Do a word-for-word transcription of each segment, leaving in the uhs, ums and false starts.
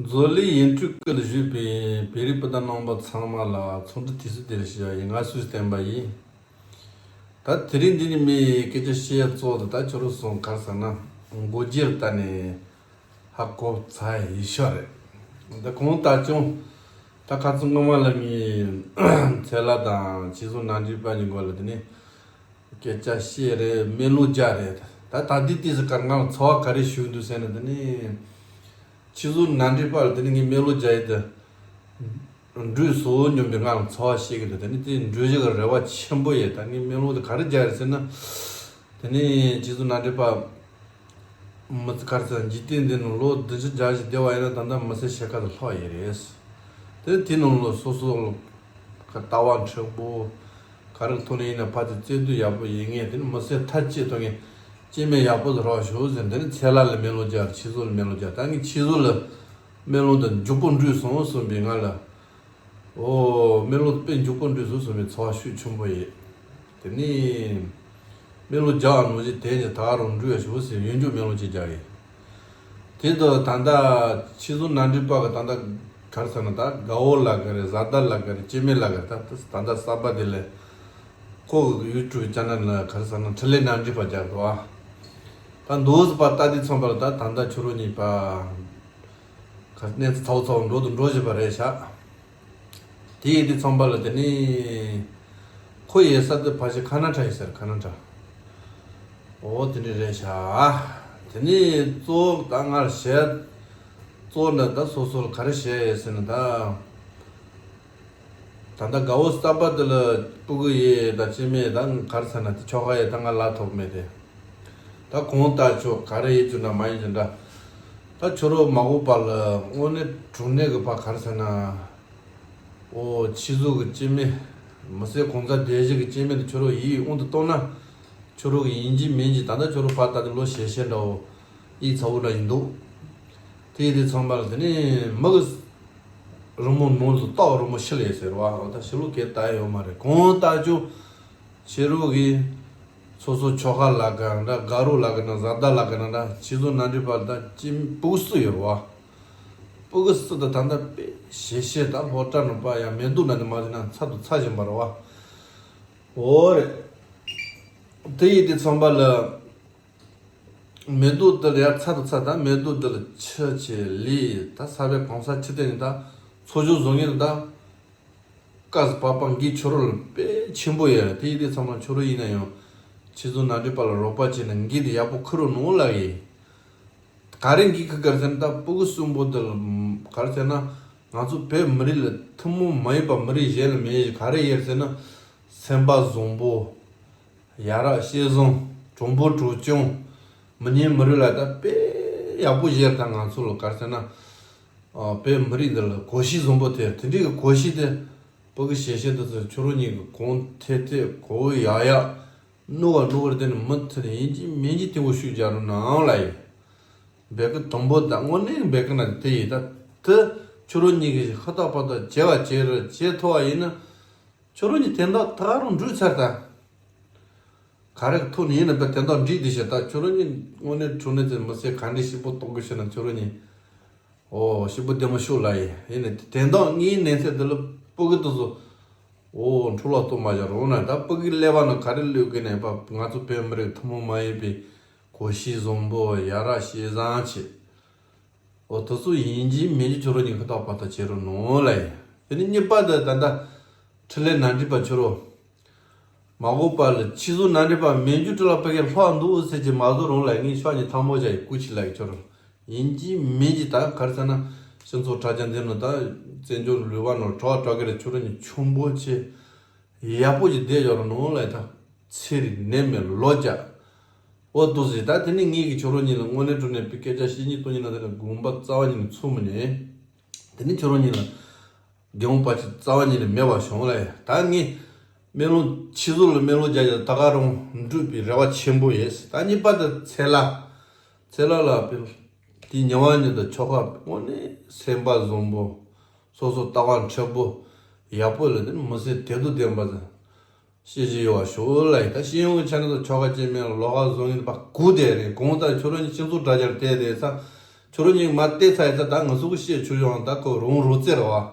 བཟོ་ལས་ཡིན་གྲུ་ཀུན་ལ་བཞུགས་པའི་བོད་རིགས་སྤུན་ཟླ་རྣམ་པ་ཚང་མ་ལ་ཚོགས་འདུ་དུས་སུ་དེར་ཞུ་བ་ཡིན། ང་སུས་བསྟན་པ་ཡིན། ད་དེ་རིང་འདི་ནི་མི་སྐད་ཆ་བཤད་གཙོ་དེ་ད་ཁྱོད་རང་ཚོ་ག་རེ་ཟེར་ན་མགོ་རྒྱུར་ལྟ་ནས་ཧ་གོ་ཚར་ཡི་ཤོད་རེད། ད་གང་ལྟར་ཀྱང་ད་ཁ་ཚོན་སྔོན་མ་ལ་མི་ཚེ་ལྷ་དང་ཆོས་བཟང་ནོར་འཛིན་པ་གཉིས་མགོ་ལ་དེ་ནི་སྐད་ཆ་བཤད་རེད། སྨོན་ལམ་རྒྱག་རེད། ད་ད་འདི་དུས་སུ་གར་ང་ལ་ཚོར་བ་ག་རེ་ཞུགས་འདུག་ཟེར་ན་དེ་ནི། ཆོས་བཟང་ནོར་འཛིན་པ་ལ་དེ་ནི་ངས་སྨོན་ལམ་རྒྱག་ཡི་དེ། འགྲུལ་སོང་སྙམ་པའི་ང་ལ་ཚོར་བ་ཤེས་ཀྱི་འདུག་དེ་ནི་དེ་འགྲུལ་བཞག་གི་རེ་བ་ཆེན་པོ་ཡོད། ད་ངས་སྨོན་ལམ་དེ་ག་རེ་རྒྱག་རེད་ཟེར་ན། དེ་ནི་ཆོས་བཟང་ནོར་འཛིན་པ། མི་ཚེ་ག་རེ་ཟེར་འཇིག་རྟེན་འདི་ནང་ལོ་བདུན་ཅུ་བརྒྱད་ཅུ་བསྡད་པ་ཡིན་ན་ད་ལྟ་མི་ཚེ་ཕྱེད་ཀ་དེ་ལྷག་ཡོད་རེད། དེ་དེ་ནང་ལོ་སོ་སོ་ལ་ལྟ་བ་མཁྲེགས་པོ། ག་རེ་ཐོག་ནས་ཡིན་ན་ཕར་ཚུར་བརྩེ་དུང་ཡག་པོ་ཡིན་ངེས། དེ་ནི་མི་ཚེ་མཐའ་གཅིག་ཐོག་ངས་སྐྱེ་དམན་ཡག་པོ་ཞིག་རག་ཤོག་ཟེར། དེ་ནི་ཚེ་ལྷ་ལ་སྨོན་ལམ་རྒྱག་ཆོས་བཟང་ལ་སྨོན་ལམ་རྒྱག་ད་ངས་ཆོས་བཟང་ལ་སྨོན་ལམ་དེ་མགྱོགས་པོ་འགྲུལ་སོང་གསུངས་པའི་ང་ལ། ཨོ། སྨོན་ལམ་དཔེ་མགྱོགས་པོ་འགྲུལ་སོང་གསུངས་པའི་ཚོར་བ་ཤུགས་ཆེན་པོ་ཡོད། དེ་ནི། སྨོན་ལམ་རྒྱག་ནོར་གྱི་དོན་གྱི་ད་རུང་འགྲུལ་ཡ་ཞུ་ཟེར་ཡོན་འཇུག་སྨོན་ལམ་ཅིག་རྒྱག་ཡིན། དེ་དུ་ད་ལྟ་ཆོས་བཟང་ནོར་འཛིན་པ་གི་ད་ལྟ་ག་རེ་ཟེར་ན་ད་དགའ་བོ་ལ་ག་རེ་བཟའ་ཟླ་ལ་ག་རེ་སྐྱེ་དམན་ལ་ག་རེ་ད་ད་ལྟ་གསར་པ་དེ་ལས་ཁོ་གི་ཡུ་ཊུབ་ཅེ་ནལ་ལ་ག་རེ་ཟེར་ན་འཕྲིན་ལས་ནོར་འཛིན་པ་རྒྱག་འདུག་ཨ། ད་འདུག་ཟེར་པ་ལྟ་དུས་ཙམ་པ་ལ་ད་ད་ལྟ་ཁྱོད་རང་གཉིས་པ་ག་རེ་གནས་ཚུལ་ཚ་བོ་ཚ་བོ་འགྲོ་དང་འགྲོ་བཞིན་པ་རེད་ཤག་དེ་ཡིན་དུས་ཙམ་པ་ལ་དེ་ནི་ཁོ་ཡོད་ས་དེ་ཕལ་ཆེར་ཁ་ན་ཌ་ཡིན་ཟེར། ཁ་ན་ཌ། འོ་དེ་འདྲ་རེད་ཤག་དེ་ནི་གཙོ་བོ་ད་ང་ལ་བཤད། གཙོ་བོ་འདི་ད་སོ་སོ་ལ་ག་རེ་བཤད་ཡོད་ཟེར་ན་ད། ད་ལྟ་དགའ་བོ་གསར་པ་དེ་ལ་སྤུ་གུ་ཡོད་ད་སྐྱེ་དམན་ད་ག་རེ་ཟེར་ན་དེ་ཁྱོ་ག་ཡོད་ད་ང་ལབ་ཐུབ་མེད་དེ། ད་གང་ལྟར་ཁྱོད་ག་རེ་ཡིན་རྒྱུ་འདྲ་མ་ཡིན་རྒྱུ་འདྲ། ད་ཁྱོད་རང་མ་འོངས་པ་ལ་དངོས་གནས་དྲང་གནས་ཀྱི་ཕར་ག་རེ་ཟེར་ན། ཨོ་ཆོས་བཟང་གི་སྐྱེ་དམན། མི་ཚེ་གང་ཚ་སྡོད་བཞིན་གྱི་སྐྱེ་དམན་དེ་ཁྱོད་རང་ཡིད་འོང་དུ་གཏོང་ན། ཁྱོད་རང་གི་ཡིན་གཅིག་མིན་གཅིག་ད་ལྟ་ཁྱོད་རང་ཕར་ལྟ་དུས་ལོ་ཞེ་ཤེས་འདྲ་བོ། ཡིད་ཚ་བོ་འདྲ་ཡིན་འདུག་དེ་ཡིན་དུས་ཙམ་པ་ལ་དེ་ནི་མི་གི་རི་མོ་ནང་དུ་སྟག་རི་མོ་ཤི་ལས་ཟེར་བ་འོ་ད་ཤི་ལོ་སྐད་ལྟ་ཡོད་མ་རེད། གང་ལྟར་ཀྱང་ཁྱེད་རང་གིས་སོ་སོ་ཁྱོ་ག་ལ་ག་འདྲ་དགའ་རོགས་ལ་ག་འདྲ་བཟའ་ཟླ་ལ་ག་འདྲ་ཆོས་བཟང་ནོར་འཛིན་པ་ལ་ད་ཅི་སྤུ་གུ་སུ་ཡོད་རེད་བ། སྤུ་གུ་སུ་ད་ད་ལྟ་དཔེ་ཞེ་ཤེས་ད་སློབ་གྲྭ་ནང་པ་ཡང་མེ་ཏོག་ན་ནི་མ་ཟིན་ན་ཚ་དུ་ཚ་བཞིན་པ་རེད་བ། འོ་རེད། དེ་ཡིན་དུས་ཙམ་པ་ལ། མེ་ཏོག་དེ་ལ་ཡར་ཚ་དང་ཚ་དང་མེ་ཏོག་དེ་ལ་ཆུ་ཆེ་ལི་ད་ས་བའི་གང་ས་ཆུ་དེ་ནི་ད་འཚོ་བྱུང་བཟོ་ངེས་ད། དཀའ་སུ་བབ་པ་འགན་ཁྱོད་རང་ལ་དཔེ་ཆེན་པོ་ཡོད་རེད། དེ་ཡིན་དུས་ཚང་མ་ཁྱོད་རང་ཡིན་ན་ཡང་ཆོས་བཟང་ནོར་འཛིན་པ་ལ་རོགས་པ་བྱས་ནས་འགན་དེ་ཡག་པོ་འཁུར་རོགས་གནང་ལབ་ཡིན། ག་རེ་འགན་འཁུར་ག་རེ་ཟེར་ན་ད་སྤུ་གུ་གསུམ་པོ་དེ་ལ་ག་རེ་ཟེར་ན་ང་ཚོ་བོད་མི་རིགས་ལ་ཐུན་མོང་མ་ཡིན་པ་མི་རིགས་གཞན་ལ་མེད་ག་རེ་ཡོད་ཟེར་ན་སེམས་པ་བཟང་པོ། ཡ་རབས་སྤྱོད་བཟང་། གྲོགས་པོ་གྲོགས་སྐྱོང་། མི་ཉན་མི་རུལ་ལ་ད་དཔེ་ཡག་པོ་བཞེར་ད་ང་ཚོ་ལ་ག་རེ་ཟེར་ན། ཨ་བོད་མི་རིགས་འདི་ལ་གོམས་གཤིས་བཟང་པོ་དེ་དེ་འདྲའི་གི་གོམས་གཤིས་དེ་སྤུ་གུ་ཞེ་ཤེས་དེ་ཚོ་ཁྱོད་རང་གཉིས་ཀྱི་གོང་ཐད་ཐད་གོ་བོ་ཡག་ཡག་ནུ་བ་ནུ་བར་བརྟེན་ནས་མུ་མཐུད་ནས་ཡིན་གཅིག་མིན་གཅིག་དེ་བོ་ཤུགས་རྒྱག་རོགས་གནང་ལ་ཡིན། འབད་གི་དང་པོ་ད་དངོས་གནས་འབད་གི་ན་དེ་ཡིན་ད་དེ་ཁྱོད་རང་གཉིས་ཀྱིས་ཧུར་ཐག་ཕར་ཐག་བྱེད་བ་བྱེད་རེད་བྱེད་ཐུབ་བ་ཡིན་ན། ཁྱོད་རང་གཉིས་དོན་དག་ད་རུང་འགྲུལ་ཚར་ད། ག་རེ་གི་ཐོག་ནས་ཡིན་ན་བས་དོན་དག་འགྲིག་བསྡད་ཤག་ད་ཁྱོད་རང་གཉིས་དངོས་གནས་དྲང་གནས་ཚེ་མི་ཚེ་ག་འདྲའི་སྐྱིད་པོ་གཏོང་དགོས་ཤེ་ན་ཁྱོད་རང་གཉིས། ཨོ་སྐྱིད་པོ་བདེ་མོ་ཤོག་ལ་ཡིན་ཡིན་ནས་དོན་དག་ངའི་གནས་ཚད་འདི་ལ་སྤུ་གུ་དེ་ཚོ། ཨོ་འཕྲོ་བརླག་གཏོང་མ་བྱ་རོགས་གནང་ད་སྤུ་གུའི་ཀླད་པ་ནང་ག་རེ་ལུས་དགོས་ནས་པ་ང་ཚོ་བོད་མི་རིགས་ཐུན་མོང་མ་ཡིན་པའི་གོམས་གཤིས་བཟང་པོ་ཡ་རབས་སྤྱོད་བཟང་ཆེ། ཨོ་དེ་ཚོ་ཡིན་གཅིག་མིན་གཅིག་ཁྱོད་རང་གཉིས་ཧུར་ཐག་ཕར་ཐག་བྱེད་རོགས་གནང་ལ་ཡིན། དེ་ནས་གཉིས་པ་དེ་ད་ལྟ་འཕྲིན་ལས་ནོར་འཛིན་པ་ཁྱོད་རང་། མ་འོངས་པ་ལ་ཆོས་བཟང་ནོར་འཛིན་པ་མེད་རྒྱུ་འཕྲིན་ལས་ཕ་གིར་ལྷག་འདུག་ཟེར་གྱི་མ་བཟོ་རུང་ལ་ངས་ཕྱག་གཉིས་ཐལ་མོ་སྦྱར་ཡི་སྐུ་མཁྱེན་ལ་ཡི་ཁྱོད་རང་། ཡིན་གཅིག་མིན་གཅིག་ད་ག་རེ་ཟེར་ན་སྤྱི་ཚོགས་དྲ་རྒྱ་འདི་ནང་ད་བཙན་བྱོལ་ལུས་པ་ནང་གྲགས་གྲགས་ཀྱི་རེད། ཁྱོད་རང་གཉིས་ཆུང་པོ་ཆེ་ཡག་པོ་ཞིག་བསྡད་ཡོད་རུང་ལ་ཡི་ད་ཚེ་རིང་ནད་མེད་ལོ་བརྒྱ། འོ་འདུག་ཟེར། ད་དེ་ནས་ངེད་ཀྱིས་ཁྱོད་རང་གཉིས་ལ་དངོས་གནས་དྲང་གནས་པའི་སྐད་ཆ་བཤད་སྙིང་གཏོང་སྙིང་ན་དེ་ནས་དགོངས་པ་རྩ་བ་ཉིད་ནས་ཚོམས་མི་ཉན། དེ་ནས་ཁྱོད་རང་གཉིས་ལ་དགེ་སློང་པ་ཆེ་རྩ་བ་ཉིད་ནས་མེད་པ་བྱུང་ལ། ད་ངས་སྨོན་ལམ་ཆོས་བཟང་ལ་སྨོན་ལམ་རྒྱག་རྒྱག་ད་ག་རང་འགྲུབ་པའི་རེ་བ་ཆེན་པོ་ཡོད། ད་གཉིས་པ་དེ་ཚེ་ལྷ། ཚེ་ལྷ་ལ་དཔེ་དེའི་ཉེ་བ་ཉིད་དུ་ཁྱོ་ག་དངོས་གནས་སེམས་པ་བཟང་པོ། སོ་སོ་ལྟ་བ་མཁྲེགས་པོ། ཡག་པོ་ལ་དེ་ནི་མི་ཚེ་བདེ་སྡུག་ལྡན་པ་དང་། ཤེས་བཞིན་ཡོད་པ་ཞུ་ལ་ཡིན། ད་ཤེས་ཡོན་གྱི་ཆ་ནས་ད་ཁྱོ་ག་སྐྱེ་དམན་ལོགས་ཀ་བཟོ་ངེས་པ་དགོས་དེ་རེད། གང་ལྟར་ཁྱོད་རང་གཉིས་སྤྱི་ཚོགས་དྲ་རྒྱར་བལྟས་དེ་ས། ཁྱོད་རང་གཉིས་མ་བལྟས་ཚར་ཡིན་ད། ད་ང་ཚོ་གི་བཤད་ཆོག་ཡོང་ད་ཁོ་རང་རོ་རྩེ་ར་བ།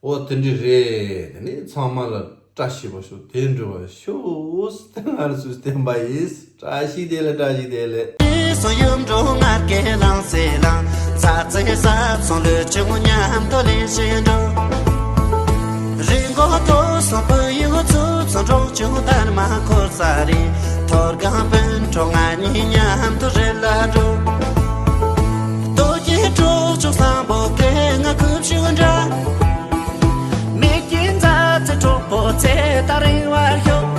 འོ་དེ་འདྲ་རེད། དེ་ནས་ཚང་མ་ལ་བཀྲ་ཤིས་པ་ཤོག་དེ་འདྲ་བ་ཤོག་ཟེར་ང་རང་ཚོས་བསྟན་པ་ཡིན། བཀྲ་ཤིས་བདེ་ལེགས། བཀྲ་ཤིས་བདེ་ལེགས། སོ་ཡུམ་འགྲོ་ངར་གེ་ལང་སེ་ལང་། ཚ་ཚེ་ས་ཚོང་ལུས་ཆུང་མཉམ་དུ་ལེན་བཞིན་འགྲོ། རི་མགོ་མཐོ་སོང་བུ་ཡུག་ཚུ་ཚོ་འབྲོག་ཆུང་དར་མ་འཁོར་ས་རེད། ཐོར་གང་སྤུན་གྲོགས་ང་གཉིས་མཉམ་དུ་རི་ལ་འགྲོ། རྡོ་རྗེ་གྲོགས་ཆོག་བཟང་པོ་ཁེ་ང་ཁུབ་ཤུ་འདྲ། མིག་གི་མཛའ་བརྩེ་གྲོགས་པོ་ཚེ་ད་རིང་བར་ཤོག